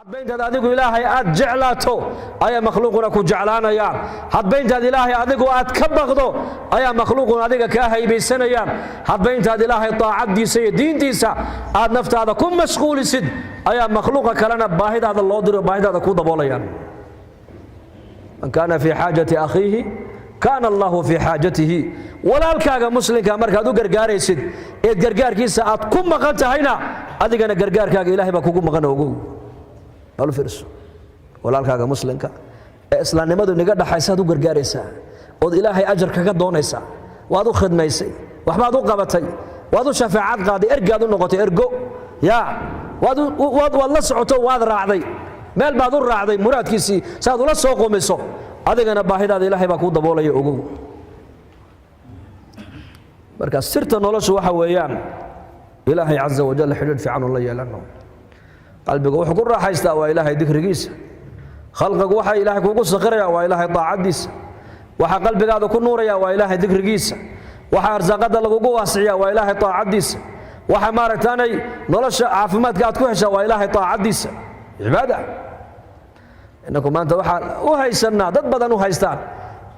Hadba intaad adigu Ilaahay aad jeclaato ayaa makhluuquna ku jeclaanayaan. Hadba intaad Ilaahay adigu aad ka baqdo ayaa makhluuquna adiga kaa haybaysanayaan. Hadba intaad Ilaahay taacaddiisa iyo diintiisa aad naftaada ku mashquulisid ayaa makhluuqa kalena baahidaada loo diro, baahidaada ku daboolayaan. Man kaana fii xaajati akhiihi kaana Allahu fii xaajatihi. Walaalkaaga muslimka markaad u gargaaraysid eed gargaarkiisa aad ku maqan tahayna, adigana gargaarkaaga Ilahay baa kugu maqan. Ogow, bal u fiirso, walaalkaaga muslimka ee islaamnimadu niga dhaxaysaad u gargaaraysaa ood Ilaahay ajar kaga doonaysaa. Waad u khidmaysay, waxbaad u qabatay, waad u shafeecad qaaday, ergaad u noqotay, ergo yaa waad la socoto, waad raacday, meel baad u raacday muraadkiisii saaad ula soo qumiso. Adigana baahidaada Ilaahay baa kuu daboolaya. Ogow, marka sirta noloshu waxa weeyaan Ilaahay caza wajal xidhiidh fiican la yeelano. Qalbigu wuxuu ku raaxaystaa waa Ilaahay dikrigiisa. Khalqigu waxa Ilaahay kuugu sakhiraya waa Ilaahay daacaddiisa. Waxa qalbigaada ku nuuraya waa Ilaahay dikrigiisa. Waxa arsaaqada lagugu waasiciya waa Ilaahay daacaddiisa. Waxa maaragtaanay nolosha caafimaadka aad ku heshaa waa Ilaahay daacaddiisa, cibaada. Innaku maanta waxaan u haysannaa, dad badan u haystaan,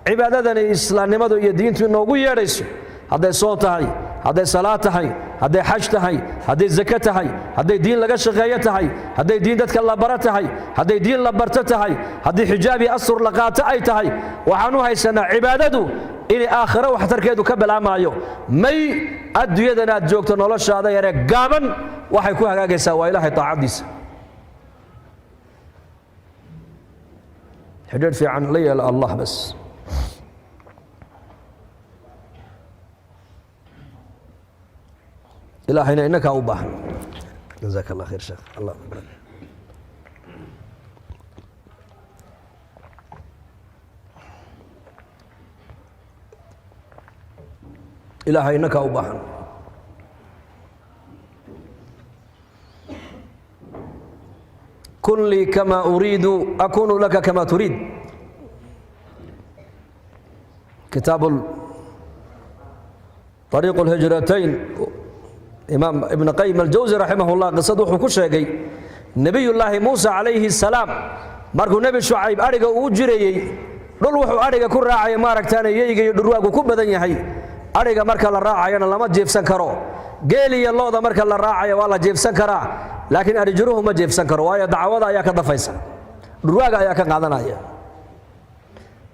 cibaadadani islaamnimadu iyo diintu inoogu yeedhayso, hadday soon tahay, hadday salaad tahay, hadday xaj tahay, hadday zake tahay, hadday diin laga shaqeeyo tahay, hadday diin dadka la baro tahay, hadday diin la barto tahay, haddii xijaab iyo astur la qaato ay tahay, waxaan u haysannaa cibaadadu inay aakhiro waxtarkeedu ka bilaamaayo. May, adduunyadan aad joogto noloshaada yaree gaaban waxay ku hagaagaysaa waa Ilaahay taacaddiisa. Xidhiidh fiican la yeelo Allah bas. Ilaahayna innakaa u baahan. Jazaak Allah khayr, sheekh. Allah barak. Ilaahay innakaa u baahan. Kun lii kama uriidu akunu laka kama turiid. Kitaab طariiq اlhijratayn, Imaam Ibn Qayim Aljawsi raximah ullah qisad wuxuu ku sheegay Nebiyullaahi Muusa calayhi salaam markuu Nebi Shucayb adhiga uu jirayey dhul wuxuu adhiga ku raacaya maaragtaana yeyga iyo dhurwaagu ku badan yahay. Adhiga marka la raacayana lama jiifsan karo. Geel iyo lo'da marka la raacaya waa la jiifsan karaa, laakiin adhijiruhu ma jiifsan karo, waayo dacwada ayaa ka dafaysa, dhurwaaga ayaa ka qaadanaya.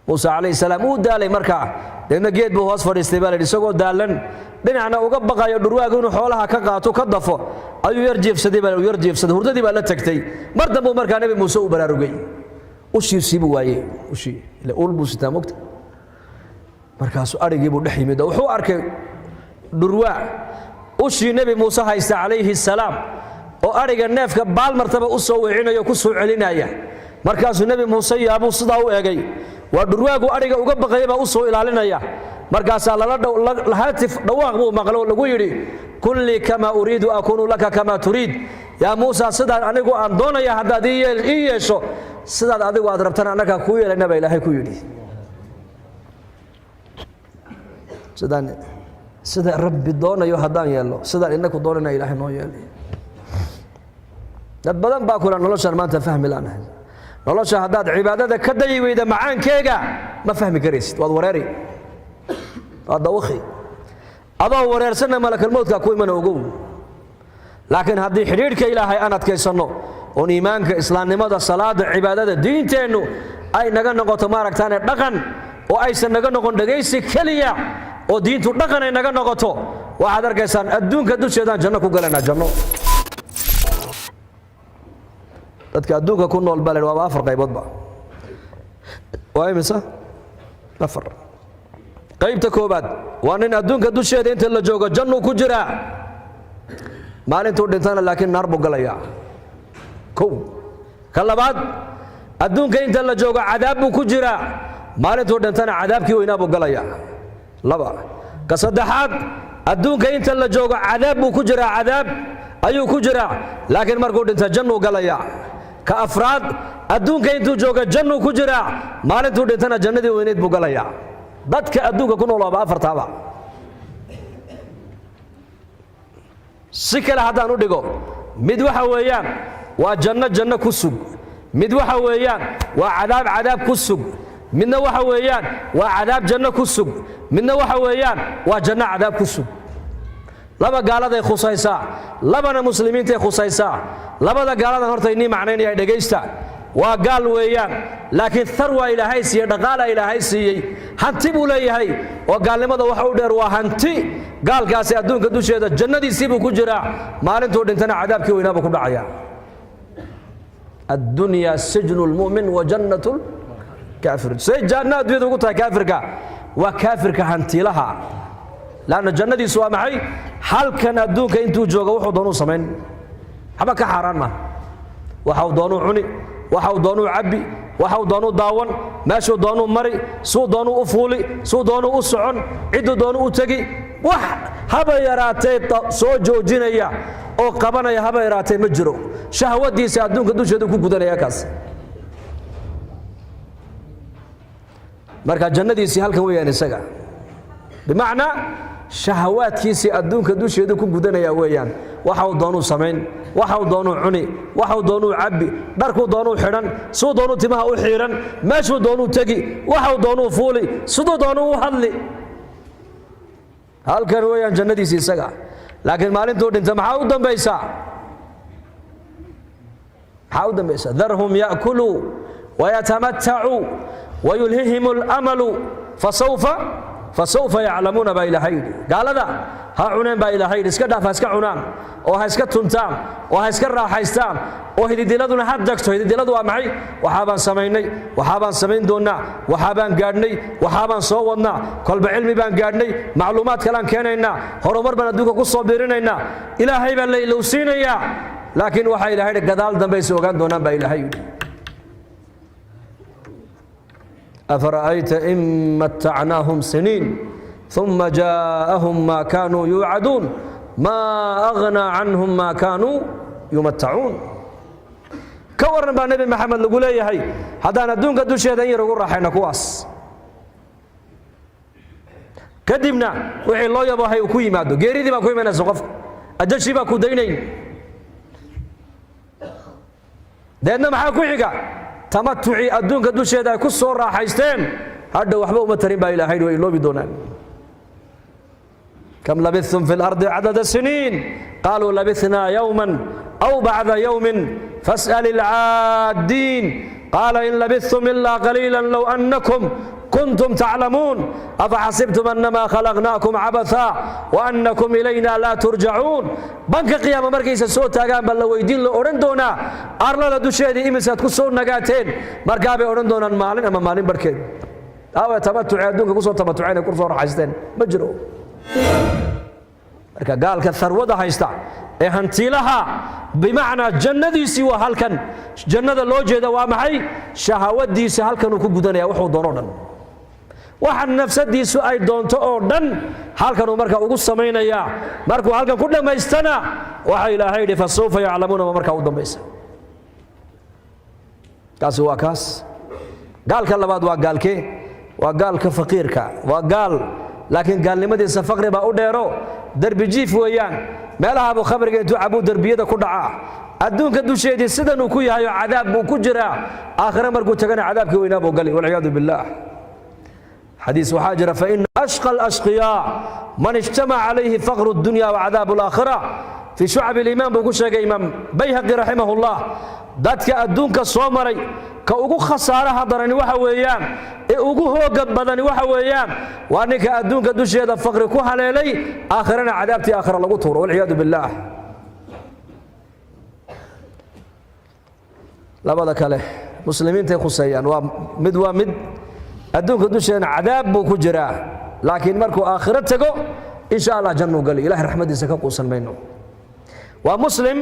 Muuse calayhi salaam uu daalay markaa, deedna geed buu hoos fadhiistay baa la yidhi. Isagoo daalan, dhinacna uga baqayo dhurwaagu inuu xoolaha ka qaato, ka dafo, ayuu yar jiifsaday baa, yar jiifsaday, hurdadii baa la tagtay. Mar dambuu markaa Nebi Muuse uu baraarugay, ushiisii buu waayey. Ushii ile ul buu sitaa mogta. Markaasuu adhigii buu dhex yimid oo wuxuu arkay dhurwaa ushii Nebi Muuse haysta calayhi salaam oo adhiga neefka baalmartaba u soo wecinaya o ku soo celinaya. Markaasuu Nebi Muuse yaabuu sidaa u egay, waa dhurwaagu adhiga uga baqaya baa u soo ilaalinaya. Markaasaa lala haatif dhawaaq buu maqlo oo lagu yidhi: kun lii kama uriidu akunu laka kama turiid. Yaa Muusa, sidaan anigu aan doonaya haddaad ii yeesho, sidaad adigu aad rabtana annagaa kuu yeelayna, baa Ilaahay ku yidhi. Sidaan sida Rabbi doonayo haddaan yeelno, sidaan inaku doonayna Ilaahay noo yeelay. Dad badan baa kula noloshaan maanta fahmi laanahay. Nolosha haddaad cibaadada ka dayi weyda macaankeega ma fahmi karaysid, waad wareeri, waad dawakhi, adoo wareersanna malakalmowdkaa ku imana. Ogow, laakiin haddii xidhiidhka Ilaahay aan adkaysanno oon iimaanka, islaamnimada, salaada, cibaadada, diinteennu ay naga noqoto maaragtaane dhaqan oo aysan naga noqon dhegaysi keliya, oo diintu dhaqan ay naga noqoto, waxaad arkaysaan adduunka dusheedaan janno ku galaynaa, janno. Dadka adduunka ku nool baa la waaba afar qayboodba. Waa imisa? Afar. Qaybta koobaad waa nin adduunka dusheeda inta la joogo jannuu ku jiraa, maalintuu dhintana laakiin naar buu galayaa. Kow. Ka labaad, adduunka inta la joogo cadaab buu ku jiraa, maalintuu dhintana cadaabkii weynaa buu galayaa. Laba. Ka saddexaad, adduunka inta la joogo cadaab buu ku jiraa, cadaab ayuu ku jiraa, laakiin markuu dhinta jannuu galayaa. Ka afraad, adduunka intuu joogo jannuu ku jiraa, maalintuu dhintana jannadii weyneyd buu galayaa. Dadka adduunka ku nool waaba afartaaba. Si kale haddaan u dhigo, mid waxa weeyaan Waa janno janno ku sug, mid waxa weeyaan waa cadaab cadaab ku sug, midna waxa weeyaan waa cadaab janno ku sug, midna waxa weeyaan waa janno cadaab ku sug. Laba gaaladay khusaysaa, labana muslimiintay khusaysaa. Labada gaaladan horta inii macnaynaya, dhegaysta. Waa gaal weeyaan, laakiin tharwa Ilaahay siiyey, dhaqaala Ilaahay siiyey, hanti buu leeyahay, oo gaalnimada waxa u dheer waa hanti. Gaalkaasi adduunka dusheeda jannadiisii buu ku jiraa, maalintuu dhintana cadaabkii weynaa buu ku dhacayaa. الدنيا سجن المؤمن وجنة الكافر. Say janno adduunyada ugu tahay kaafirka? Waa kaafirka hantilaha, laanna jannadiisu waa maxay? Halkan adduunka intuu joogo wuxuu doonuu samayn, waxba ka xaaraan maaha. Waxa uu doonuu cuni, waxa uu doonuu cabbi, waxa uu doonuu daawan, meeshuu doonuu mari, suu doonuu u fuuli, suu doonuu u socon, cidduu doonuu u tegi. Wax haba yaraatee soo joojinaya oo qabanaya haba yaraatee ma jiro. Shahwadiisa adduunka dusheedu ku gudanaya kaas. Marka jannadiisii halkan weeyaan isaga, bimacnaa shahawaadkiisii adduunka dusheedu ku gudanaya weeyaan. Waxa uu doonuu samayn, waxa uu doonuu cuni, waxa uu doonuu cabbi, dharkuu doonuu xidhan, suu doonuu timaha u xiidhan, meeshuu doonuu tegi, waxa uu doonuu fuuli, siduu doonuu u hadli. Halkan weeyaan jannadiisii isaga. Laakiin maalintuu dhinta maxaa u dambaysaa? Maxaa u dambaysa? ذرهم يأكلوا ويتمتعوا ويلههم الأمل فسوف يعلمون baa Ilaahay yidhi. Gaalada ha cuneen baa Ilaahay yidhi, iska dhaaf, ha iska cunaan oo ha iska tuntaan oo ha iska raaxaystaan oo hididiladuna ha dagto. Hididiladu waa maxay? Waxaabaan samaynay, waxaabaan samayn doonnaa, waxaabaan gaadhnay, waxaabaan soo wadnaa, kolba cilmi baan gaadhnay, macluumaad kalaan keenaynaa, horumar baan adduunka ku soo biirinaynaa. Ilaahay baa la ilowsiinayaa, laakiin waxaa Ilahay yidhi gadaal dambaysa ogaan doonaan baa Ilaahay yidhi. أفرأيت إن متعناهم سنين ثم جاءهم ما كانوا يوعدون ما أغنى عنهم ما كانوا يمتعون. Ka waran baa Nebi Maxamed lagu leeyahay haddaan adduunka dusheeda in yar ugu raaxayno kuwaas, kadibna wixii loo yabohay uu ku yimaado? Geeridii baa ku imanaysa qofka, ajashii baa ku daynayn. Deedna maxaa ku xiga? Tamatucii adduunka dusheeda ay ku soo raaxaysteen hadha waxba uma tarin baa Ilaahay, way iloobi doonaan. كم لبثتم في الأرض عدد سنين قالوا لبثنا يوما أو بعد يوم فاسأل العادين قال إن لبثتم إلا قليلا لو أنكم كنتم تعلمون أفحسبتم أنما خلقناكم عبثا وأنكم إلينا لا ترجعون. Banka qiyaama markaysa soo taagaan baa la weydiin, la odhan doonaa: arlada dusheedii imisaad ku soo nagaateen? Markaa bay odhan doonaan maalin ama maalin barhkeed. Aawe tamatuce adduunka kusoo tamatuceen ee kusoo raaxaysteen? Ma jiro. Marka gaalka tharwada haysta ee hantiilaha, bimacnaa jannadiisii waa halkan. Jannada loo jeeda waa maxay? Shahawadiisa halkan uu ku gudanaya, wuxuu doono dhan, waxa nafsadiisu ay doonto oo dhan halkanuu marka ugu samaynayaa. Markuu halkan ku dhammaystana waxa Ilaahay yidhi فسوف يعلمون ma markaa u dambaysa. Kaasi waa kaas. Gaalka labaad waa gaalkee? Waa gaalka faqiirka. Waa gaal, laakiin gaalnimadiisa faqri baa u dheero, derbi jiif weeyaan. Meelaha buu khamriga intuu cabuu derbiyada ku dhacaa. Adduunka dusheedii sidanuu ku yahay oo cadaab buu ku jiraa, aakhire markuu tagana cadaabkii weynaa buu gali, والعياذ بالله. Xadiis waxaa jira: فإن أشقى الأشقياء من اجتمع عليه فقر الدنيا وعذاب الآخرة. في شعب الإيمان buu ku sheegay Imaam Bayhaqi رحمه الله. Dadka adduunka soo maray ka ugu khasaaraha darani waxa weeyaan, ee ugu hooga badani waxa weeyaan, waa ninka adduunka dusheeda faqri ku haleelay, aakhirana cadaabtii aakhira lagu tuuro, والعياذ بالله. Labada kale muslimiintay khuseeyaan. Waa mid adduunka dusheena cadaab buu ku jiraa, laakiin markuu aakhiro tago insha Allah jannuu gali, Ilahay raxmaddiisa ka quusan mayno. Waa muslim,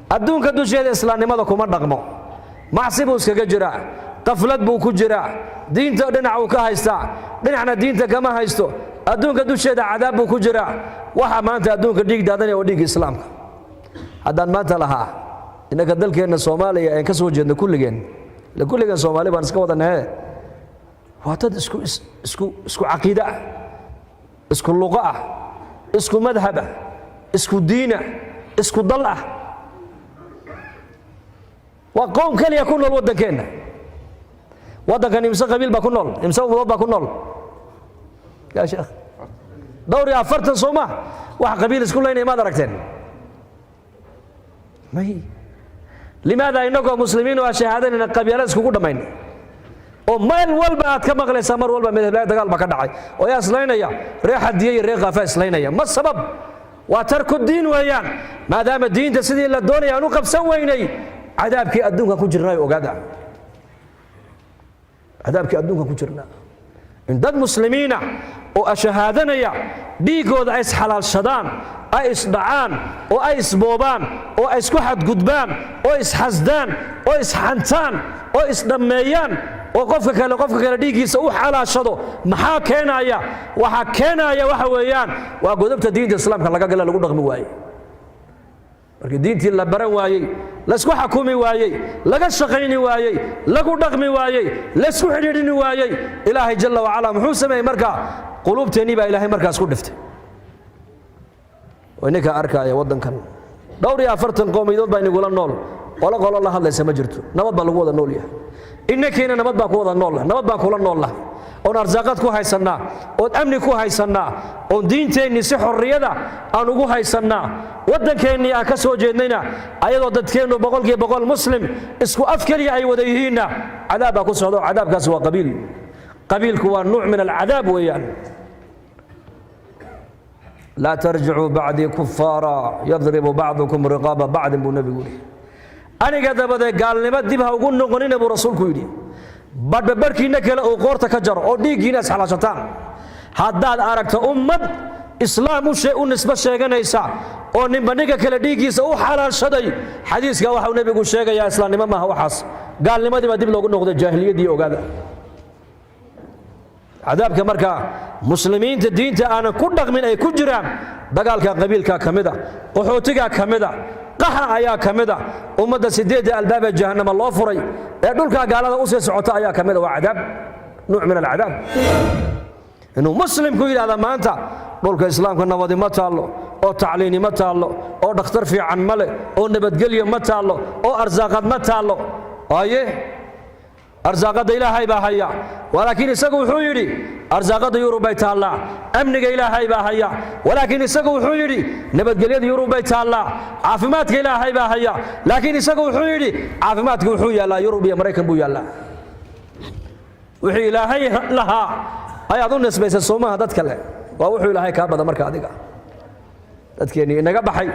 adduunka dusheeda islaamnimada kuma dhaqmo, macsi buu iskaga jiraa, qaflad buu ku jiraa, diinta dhinac uu ka haystaa, dhinacna diinta kama haysto. Adduunka dusheeda cadaab buu ku jiraa. Waxa maanta adduunka dhiig daadanaya oo dhiigga islaamka. Haddaan maanta lahaa innaka dalkeenna Soomaaliya aan ka soo jeedno kulligeen, ila kulligeen Soomaali baan iska wadanahe, waa dad isku caqiide ah, isku luqo ah, isku madhab ah, isku diin ah, isku dal ah. Waa qowm keliya ku nool waddankeenna. Waddankan imse qabiil baa ku nool? Imse ummadood baa ku nool, yaa sheekh? Dhowr iyo afartan, soo ma? Wax qabiil isku laynaya maad aragteen? May. Limaada inagoo muslimiin oo shahaadanayna qabyaalad iskugu dhammayn, oo meel walba aad ka maqlaysaa mar walba midhablaaya dagaal baa ka dhacay, oo yaa islaynaya? Ree Xadiye iyo ree Kaafa islaynaya. Ma sabab? Waa tarku diin weeyaan. Maadaama diinta sidii la doonaya aan u qabsan weynay, cadaabkii adduunkan ku jirnaayo. Ogaada, cadaabkii adduunkan ku jirnaa in dad muslimiina oo ashahaadanaya dhiiggooda ay isxalaalshadaan, ay isdhacaan, oo ay isboobaan, oo ay isku xadgudbaan, oo isxasdaan, oo isxantaan, oo isdhammeeyaan, oo qofka kale dhiiggiisa u xalaashado, maxaa keenaya? Waxaa keenaya waxa weeyaan waa godobta diinta Islaamka laga gala, lagu dhaqmi waaye. Markii diintii la baran waayey, laysku xakumi waayey, laga shaqayni waayey, lagu dhaqmi waayey, laysku xidhiidhini waayey, Ilaahay jalla wacala muxuu sameeyey? Markaa quluubteennii baa Ilaahay markaas ku dhiftay. Oo ninka arkaaya, waddankan 44 qowmiyadood baa inagula nool. Qolo qolo la hadlaysa ma jirto. Nabad baa lagu wada nool yahay. Inankiina nabad baa ku wada nool, nabad baan kula noolnahay, oon arsaaqad ku haysannaa, oon amni ku haysannaa, oon diinteennii si xorriyada aan ugu haysannaa. Waddankeennii aan ka soo jeednayna, ayadoo dadkeennu 100% muslim isku af keliya ay wada yihiinna, cadaab baa ku socda, oo cadaabkaasi waa qabiil. Qabiilku waa nuuc min alcadaab weeyaan. "Laa tarjicuu bacdii kufaara yadribu bacdukum riqaaba bacdin," buu nebigu yidhi. "Aniga dabadeed gaalnimo dib ha ugu noqonina," buu rasuulku yidhi, "badhba barhkiinna kale uu qoorta ka jaro oo dhiiggiina isxalaashataan." Haddaad aragto ummad islaam u nisbo sheeganaysa oo ninba ninka kale dhiiggiisa u xalaalshaday, xadiiska waxau nebigu sheegayaa islaamnimo maaha waxaas. Gaalnimadii baa dib loogu noqday, jaahiliyaddii. Ogaada cadaabka markaa muslimiinta diinta aanan ku dhaqmin ay ku jiraan. Dagaalka qabiilka ka mid a, qaxootiga ka mid a, qaxa ayaa ka mid a, ummadda sideedda albaabee jahannama loo furay ee dhulkaa gaalada usii socota ayaa ka mid a. Waa cadaab, nuuc min alcadaab, inuu muslimku yidhahda maanta dhulka islaamka nabadi ma taallo, oo tacliini ma taallo, oo dhakhtar fiican ma leh, oo nabadgelyo ma taallo, oo arsaaqad ma taallo. Aye, arsaaqadda Ilaahay baa haya, walaakiin isagu wuxuu yidhi arsaaqadda Yurub bay taallaa. Amniga Ilaahay baa haya, walaakiin isagu wuxuu yidhi nabadgelyada Yurub bay taallaa. Caafimaadka Ilaahay baa haya, laakiin isagu wuxuu yidhi caafimaadka wuxuu yaallaa Yurub iyo Maraykan buu yaallaa. Wixii Ilaahay lahaa ayaad u nisbaysay, soomaha? Dad kale waa wuxuu Ilaahay kaa bada. Marka adiga dadkeennii inaga baxay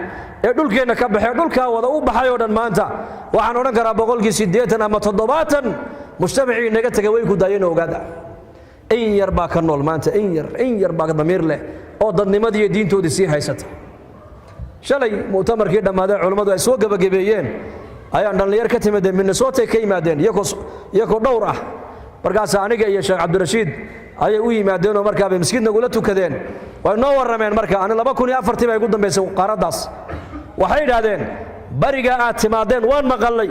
ee dhulkeenna ka baxay, dhulkaa wada u baxay oo dhan, maanta waxaan odhan karaa 80% ama 70% mujtamacii inaga tegay way ku daayeen. Ogaada, in yar baa ka nool maanta, in yar, in yar baa damiir leh oo dadnimadii iyo diintoodii sii haysata. Shalay mu'tamarkii dhammaaday, culummadu ay soo gebagabeeyeen, ayaan dhallinyar ka timidee Minnesota ka yimaadeen, iyakoo dhowr ah. Markaas aniga iyo Sheekh Cabdirashiid ayay u yimaadeenoo markaabay maskiid nagula tukadeen, way noo warrameen. Marka ani 2004-tii baa igu dambaysay qaaraddaas. Waxay idhaahdeen, "Bariga aad timaadeen waan maqallay,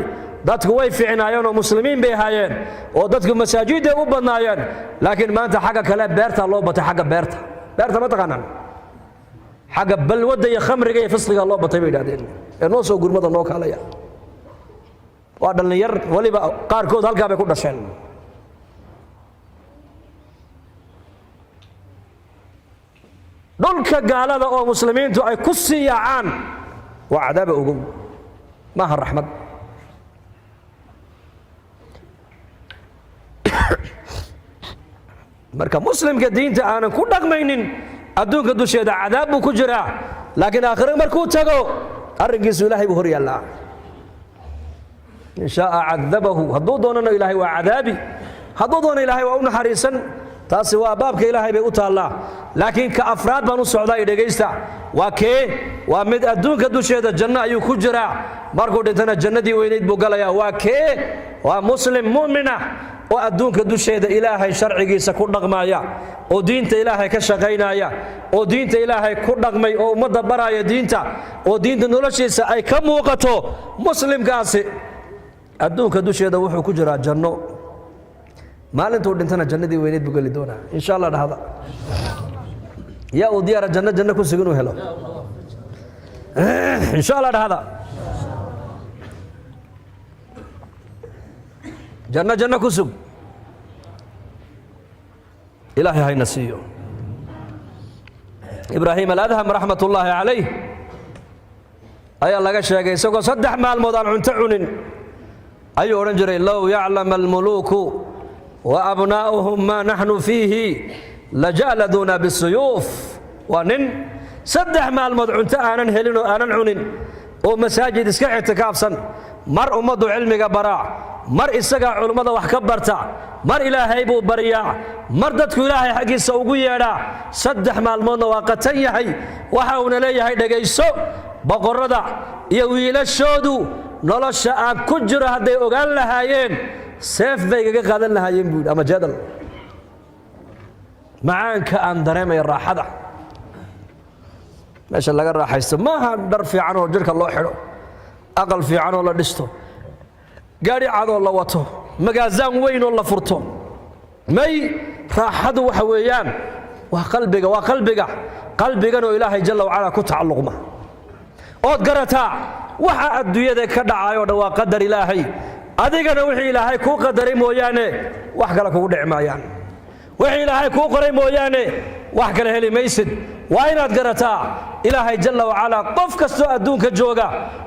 dadku way fiicnaayeen oo muslimiin bay ahaayeen oo dadku masaajidday u badnaayeen, laakiin maanta xagga kale beertaa loo batay." Xagga beerta, beerta ma taqaanaan? Xagga balwadda iyo khamriga iyo fisqiga loo batay, bay idhahdeen, ee noo soo gurmada, noo kaalaya. Waa dhallinyar waliba qaarkood halkaa bay ku dhasheen. Dhulka gaalada oo muslimiintu ay ku sii yaacaan waa cadaaba, ogow, maaha raxmad. Marka muslimka diinta aanan ku dhaqmaynin adduunka dusheeda cadaab buu ku jiraa, laakiin aakhire markuu tago arrinkiisu Ilaahay buu hor yaallaa. In shaaa cadabahu, hadduu doonana Ilaahay waa cadaabi, hadduu doono Ilaahay waa u naxariisan. Taasi waa baabka Ilaahay bay u taallaa. Laakiin ka afraad baan u socdaa, i dhegaysta. Waa kee? Waa mid adduunka dusheeda janno ayuu ku jiraa, markuu dhintana jannadii weynayd buu galayaa. Waa kee? Waa muslim mu'mina oo adduunka dusheeda Ilaahay sharcigiisa ku dhaqmaya, oo diinta Ilaahay ka shaqaynaya, oo diinta Ilaahay ku dhaqmay, oo ummadda baraya diinta, oo diinta noloshiisa ay ka muuqato. Muslimkaasi adduunka dusheeda wuxuu ku jiraa janno, maalintuu dhintana jannadii weyneyd buu geli doonaa, insha Allah. Dhahda, yaa uu diyaara janno, janno ku sug inuu helo? Insha Allah dhahda. Janno janno ku sug, Ilaahay hayna siiyo. Ibraahim Aladham raxmat ullaahi calayh ayaa laga sheegay isagoo 3 maalmood aan cunto cunin ayuu odhan jiray: "Low yaclam almuluuku wa abnaa'uhum maa naxnu fiihi lajaladuuna bisuyuuf." Waa nin 3 maalmood cunto aanan helin oo aanan cunin oo masaajid iska ictikaafsan, mar ummaddu cilmiga baraa, mar isagaa culummada wax ka barta, mar Ilaahay buu baryaa, mar dadku Ilaahay xaggiisa ugu yeedhaa. 3 maalmoodna waa qatan yahay. Waxa uuna leeyahay: "Dhegayso, boqorrada iyo wiilashoodu nolosha aan ku jiro hadday ogaan lahaayeen, seef bay igaga qaadan lahaayeen," buu yidhi, "ama jadal." Macaanka aan dareemaya, raaxada meesha laga raaxaysto maaha dhar fiican oo jidhka loo xidho, aqal fiican oo la dhisto, gaadhi cadoo la wato, magaasaan weyn oo la furto. May, raaxadu waxa weeyaan waa qalbiga, waa qalbiga, qalbiganoo Ilaahay jalla wacalaa ku tacalluqma ood garataa. Waxa adduunyada ka dhacayoo dhan waa qadar Ilaahay. Adigana wixii Ilaahay kuu qadaray mooyaane wax kale kugu dhici maayaan. Wixii Ilaahay kuu qoray mooyaane wax kale heli maysid. Waa inaad garataa Ilaahay jalla wacalaa qof kastoo adduunka jooga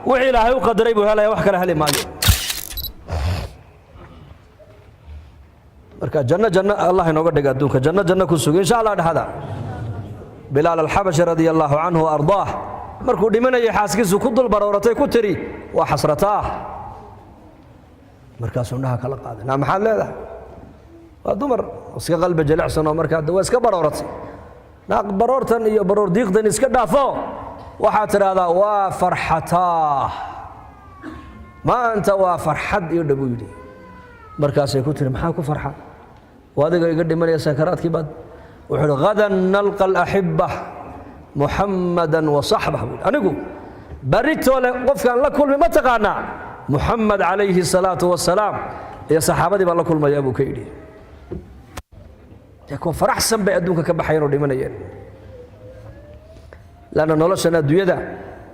wixii Ilaahay u qadaray buu helaya, wax kale heli maayo. Marka janno janno Allah inooga dhiga adduunka, janno janno ku sugi, insha Allah dhexda. Bilaal Alxabashi radia allahu canhu wa ardaah markuu dhimanayay, xaaskiisu ku dul barooratay, ku tiri: "Waa xasrataah." Markaasuu indhaha kala qaaday: "Naa, maxaad leedahay?" Waa dumar iska qalbi jilicsan oo markaa waa iska barooratay. "Naaq, baroortan iyo baroor diiqdan iska dhaafo, waxaad tidhaahdaa waa farxataah, maanta waa farxad iyo dha," buu yidhi. Markaasay ku tiri: "Maxaa ku farxa? Waa adiga iga dhimanaya sakaraadkii baad." Wuxuu uhi: "Hadan nalqa alaxiba Muxammadan wa saxbah," buu yidhi. "Anigu baritoole qofkaan la kulmi ma taqaanaa? Muxamed calayhi salaatu wasalaam iyo saxaabadii baan la kulmayaa," buu ka yidhi. Dee kuwa faraxsan bay adduunka ka baxayeen oo dhimanayeen, lanna noloshan adduunyada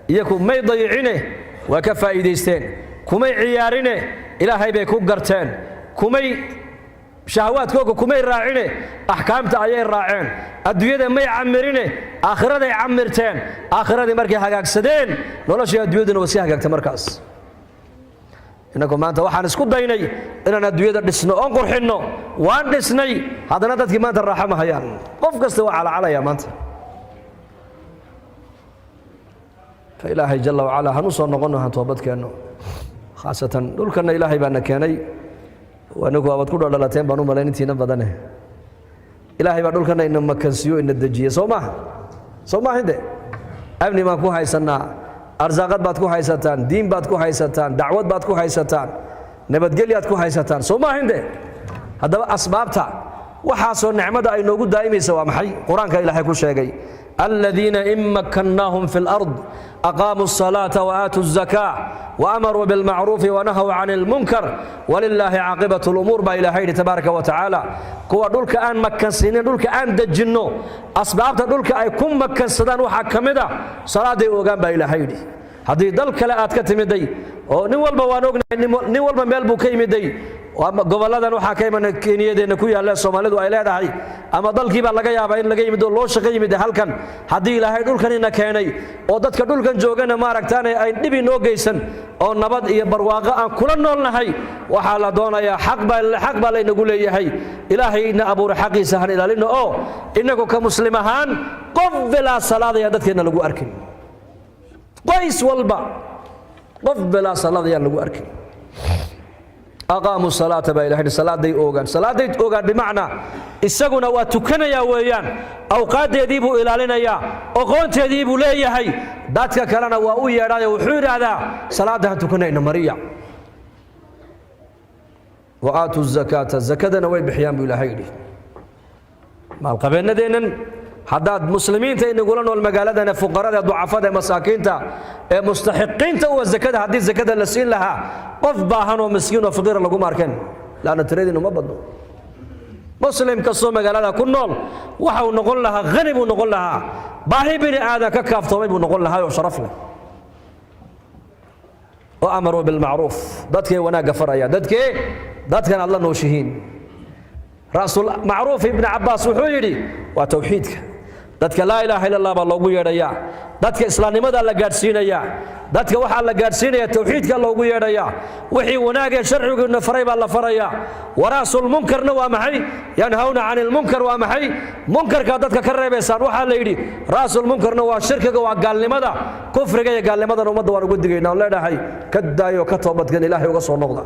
iyaku may dayicine, waa ka faa'iidaysteen. Kumay ciyaarine, Ilaahay bay ku garteen. Kumay shahawaadkooga kumay raacine, axkaamta ayay raaceen. Adduunyada may camirine, aakhiraday camirteen. Aakhiradii markay hagaagsadeen, noloshii adduunyaduna waa sii hagaagtay markaas. Innagu maanta waxaan isku daynay inaan adduunyada dhisno oon qurxinno. Waan dhisnay, haddana dadkii maanta raaxo ma hayaan. Qof kasta waa calacalaya maanta. Fa Ilaahay jalla wacalaa hanu soo noqonno, han toobad keenno. Khaasatan dhulkanna Ilaahay baana keenay. Anigu waabad ku dhaldhalateen baan u malayn intiina badane. Ilaahay baa dhulkanna ina makansiiyo, ina dejiyey, soo maaha? Soo maaha? Inte amni baan ku haysannaa, arsaaqad baad ku haysataan, diin baad ku haysataan, dacwad baad ku haysataan, nabadgelyaad ku haysataan, soo maaha? Inte haddaba asbaabta waxaasoo nicmada ay noogu daa'imaysa waa maxay? Qur-aanka Ilaahay ku sheegay: aladiina in makkannaahum fi اlard aqaamuu الصalaaةa waaatuu الzakاة waamaruu biاlmacruufi wanahow can اlmunkar walilaahi caaqibaة اlumuur, baa Ilahay yidhi tabaaraka wa tacaala. Kuwa dhulka aan makansiinin, dhulka aan dejinno, asbaabta dhulka ay ku makansadaan waxaa ka mid a salaaday ogaan, baa Ilaahay yidhi. Haddii dal kale aad ka timiday, oo nin walba waan ognahay, nin walba meel buu ka yimiday. Gobolladan waxaa ka iman Kenyadeenna ku yaalla Soomaalidu ay leedahay, ama dalkii baa laga yaabaa in laga yimid oo loo shaqo yimid halkan. Haddii Ilaahay dhulkan ina keenay oo dadka dhulkan joogana maaragtaane ay dhib inoo geysan oo nabad iyo barwaaqo aan kula noolnahay, waxaa la doonayaa xaq baa laynagu leeyahay. Ilaahay ina abuuray xaqiisa han ilaalino, oo innagu ka muslim ahaan qof bilaa salaad ayaan dadkeenna lagu arkin. Qoys walba qof bilaa salaad ayaan lagu arkin. Aqaamuu salaata, baa Ilahay, salaaday oogaan. Salaaday oogaan bimacnaa isaguna waa tukanayaa weeyaan, awqaaddeedii buu ilaalinayaa, oqoonteedii buu leeyahay. Dadka kalena waa u yeedhaayo, wuxuu yidhaahdaa: "Salaadda han tukanayna mariya." Wa aatuu zakaata, zakadana way bixiyaan, buu Ilaahay yidhi. Maalqabeennadeennan haddaad muslimiinta inagula nool magaaladana, fuqarada, ducafada, ee masaakiinta, ee mustaxiqiinta uwa zakada, haddii zakada la siin lahaa, qof baahan oo miskiin oo faqiira laguma arkeen, laanna tiradiinu ma badno. Muslim kastoo magaalada ku nool waxa uu noqon lahaa hani buu noqon lahaa, baahi bini aadan ka kaaftoomay buu noqon lahaa oo sharaf leh. Oo amaruu bilmacruuf, dadkee wanaagga faraya, dadkee Dadkan aad la nooshihiin. Ra'sul macruuf, Ibni Cabbaas wuxuu yidhi, waa towxiidka. Dadka laa ilaaha illa Allah baa loogu yeedhayaa, dadka islaamnimadaa la gaadhsiinayaa, dadka waxaa la gaadhsiinaya towxiidka loogu yeedhayaa, wixii wanaagee sharciguina faray baa la farayaa. Wara'sulmunkarna waa maxay? Yanhawna cani lmunkar waa maxay? Munkarkaa dadka ka reebaysaan. Waxaa la yidhi ra'sulmunkarna waa shirkiga, waa gaalnimada, kufriga iyo gaalnimadana ummadda waan uga digaynaa oon leenahay ka daayo, ka toobadkan, Ilaahay uga soo noqda.